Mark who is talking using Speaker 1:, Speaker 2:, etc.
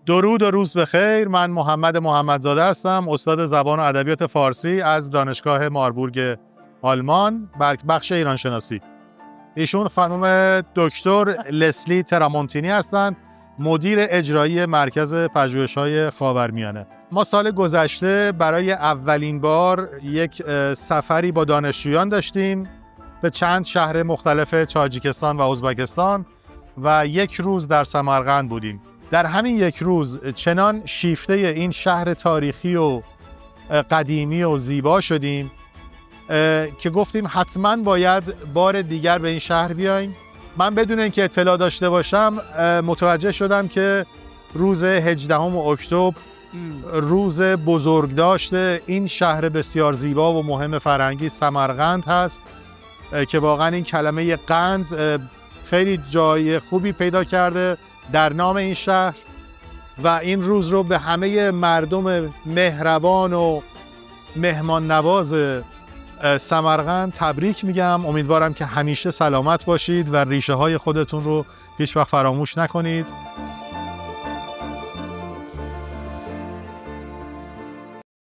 Speaker 1: درود و روز بخیر. من محمد محمدزاده هستم، استاد زبان و ادبیات فارسی از دانشگاه ماربورگ آلمان، بخش ایران شناسی. ایشون خانم دکتر لسلی ترامونتینی هستند، مدیر اجرایی مرکز پژوهش‌های خاورمیانه. ما سال گذشته برای اولین بار یک سفری با دانشجویان داشتیم به چند شهر مختلف تاجیکستان و ازبکستان و یک روز در سمرقند بودیم. در همین یک روز چنان شیفته این شهر تاریخی و قدیمی و زیبا شدیم که گفتیم حتما باید بار دیگر به این شهر بیایم. من بدون اینکه اطلاع داشته باشم متوجه شدم که روز 18 اکتبر روز بزرگداشت این شهر بسیار زیبا و مهم فرهنگی سمرقند هست که واقعا این کلمه قند خیلی جای خوبی پیدا کرده در نام این شهر و این روز رو به همه مردم مهربان و مهمان نواز سمرقند تبریک میگم. امیدوارم که همیشه سلامت باشید و ریشه های خودتون رو هیچ وقت فراموش نکنید.